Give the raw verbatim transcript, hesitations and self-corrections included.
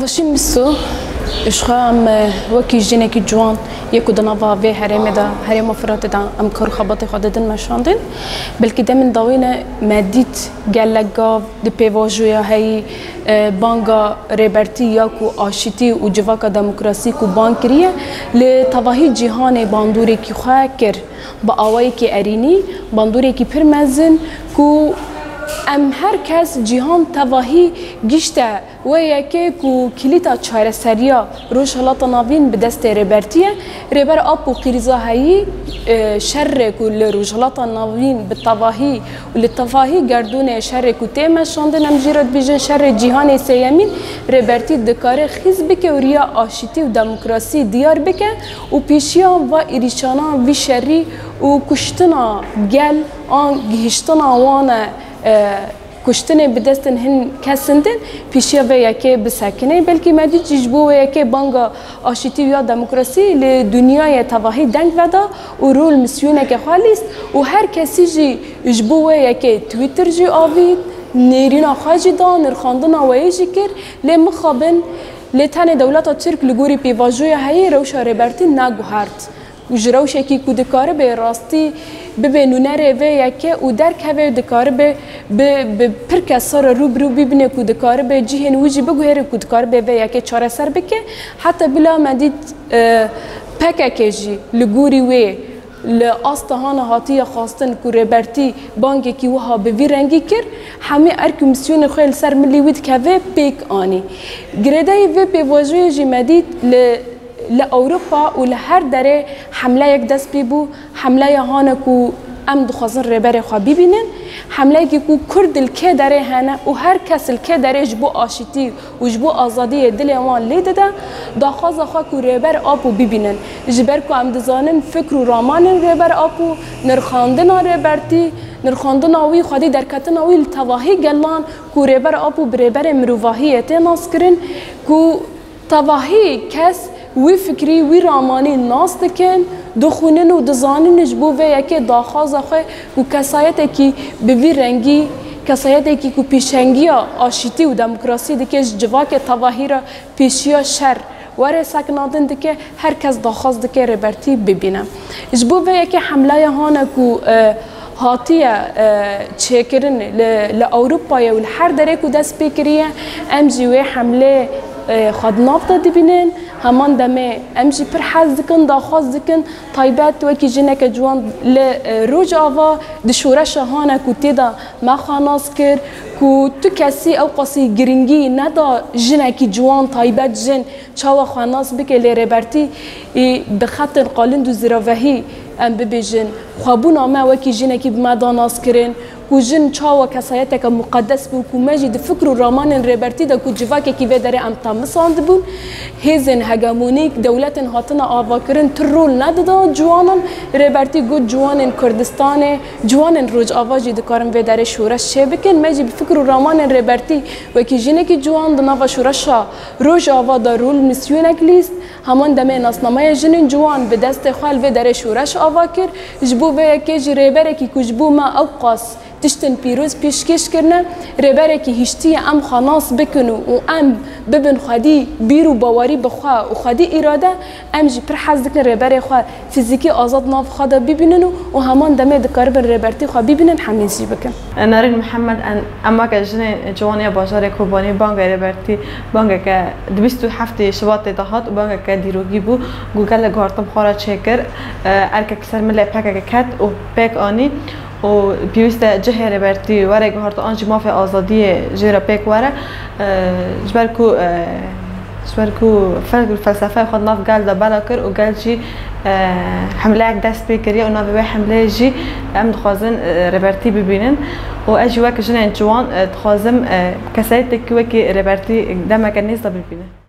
Vaşîn Miso, ji xwe em, e, wekî jinekî ciwan yê ku di nava vê herêmê de, herêma Firatê de em kar û xebatê xwe didin meşandin. Belkî demên dawî ne me dît gelek gav di pêvajoya heyî, e, banga rêbertî ya ku aşîtî û civaka demokrasî ku bang kiriye, li tevahî cîhanê bandorêkî xwe kir. Bi awayekî erînî, bandorêkî pir mezin ku em her kes cîhan tevahî gişte wê yekê ku kilîta çareseriya Rojhilata Navîn bi destê Rêbertî ye. Rêber Apo krîza heyî, e, şerê ku li Rojhilata Navîn bi tevahî û li tevahî gerdûnê şerê ku tê meşandin, em jî re dibêjin şerê cîhanê sêyemîn, Rêbertî dikare xîz bike û riya aşîtî û demokrasî diyar bike û pêşiya va êrîşanan vî şerî û kuştina gel an gihiştina wan e, e, kuştinê bi destên hin kesin din pêşiya vê yekê bisekine. Belkî me dît jî ji bo wê yekê banga aşîtî û ya demokrasî li dinyayê tevahî deng veda û rol misyoneke xwe lîst û her kesî jî ji bo wê yekê Twitter jî avît, nêrîna xwe jî da, nirxandina wê yê jî kir, lê mixabin, lê tenê dewleta Tirk li gorî pêvajoya heyî rewşa Rêbertî neguhert. Û ji rewşekî ku dikaribe rastî bibe nûnerê vê yekê û derkeve dikaribe bi, bi pir kesa re rû bi rû bibine ku dikaribe cihên wî jî biguhere ku dikaribe vê yekê çareser bike. Heta bila me dît, e, P K K jî li gorî wê li asta hana hatiye xwestin ku Rêbertî bangekî wiha bi vî rengî kir, hemî erk û misyonê xwe li ser milî wî dikeve pêk anî. Girêdayî vê pêvajoyê jî me dît li Li Ewropa û li her derê hemleyek dest pê bû, hemleya hane ku em dixwazin rêberê xwe bibînin, hemleyekî ku Kurd li kê derê hene û her kes li kê derê ji bo aşîtî û ji bo azadiyê dilê wan lê dide, daxwaza xwe ku Rêber Apo bibînin. Ji ber ku em dizanin fikr û ramanên Rêber Apo, nirxandina Rêbertî, nirxandina wî, xwedî derketina wî li tevahî gelan ku Rêber Apo bi rêberê mirovahiyê tê naskirin, ku Tevahî kes wî fikrî, wî ramanî nas dikin, dixwînin û dizanin ji bo vê yekê daxwaza xwe ku kesayetekî bi vî rengî, kesayetekî ku pêşengiya aşîtî û demokrasî dike, ji civakê tevahî re pêşiya şer were sekinandin dike, her kes daxwaz dike Rêbertî bibîne. Ji bo vê yekê hemlaya hane ku, e, hatiye, e, çêkirin li, li Ewropayê û li her derê ku dest pê kiriye, em jî wê hemlê, e, xwe di nav de dibînin. Heman demê em jî pir hez dikin, daxwaz dikin. Taybet wekî jineke ciwan li, e, Rojava di şoreşa hane ku tê de me xwe nas kir ku tu kesî ew qasî giringî neda jinekî ciwan, taybet jin, çawa xwe nas bike, lê Rêbertî, î, bi xetên qalind û ziravehî, em bibêjin, xwebûna me wekî jinekî bi me da nas kirin, ku jin çawa kesayeteke muqedes bû, ku me jî di fikr û ramanên Rêbertî de ku civakekî vê derê em temisandibûn, hêzên hegemonîk, dewletên hatine avakirin tu rol nedida ciwanan. Rêbertî got, ciwanên Kurdistanê, ciwanên Rojava jî dikarin vê derê şoreş çêbikin. Me jî bi fikr û ramanên Rêbertî wekî jinekî ciwan di nava şoreşa Rojava de rol misyonek lîst. Heman demê nasnameya jinên ciwan bi destê xwe li vê derê şoreş ava kir. Ji bo vê yekê jî rêberekî ku ji bo me ew qas tiştên pîroz pêşkêş kirine, rêberekî hiştî ye em xwe nas bikin û, û em bibin xwedî bîr û bawerî bi xwe û xwedî îrade, em jî pir hez dikin rêberê xwe fîzîkî azad nav xwe de bibînin û, û heman demê dikaribin rêbertî xwe bibînin, hemîz jî bikin. Narîn Mihemed, em, em weke jinên ciwan ya bajarê Kobanî banga Rêbertî, bangeke di bîst û heftê Şibatê de hat û bangeke dîrokî bû, ku gelek guhartin xwe re çêkir, e, erkek li ser milê P K K ket û pêk anî û pêwîst e cihê Rêbertî were guhartin an jî mafê azadiyê jê re pêk were, e, ji ber ku, e, Ji ber ku fel-, felsefeya xwe di nav gel de bela kir û gel jî, e, hemleyek dest pê kiriye û navê wê hemleyê jî em dixwazin, e, Rêbertî bibînin û ez jî wek jinên ciwan, e, dixwazim, e, kesayetekî wekî Rêbertî demeke nêz de bibînim.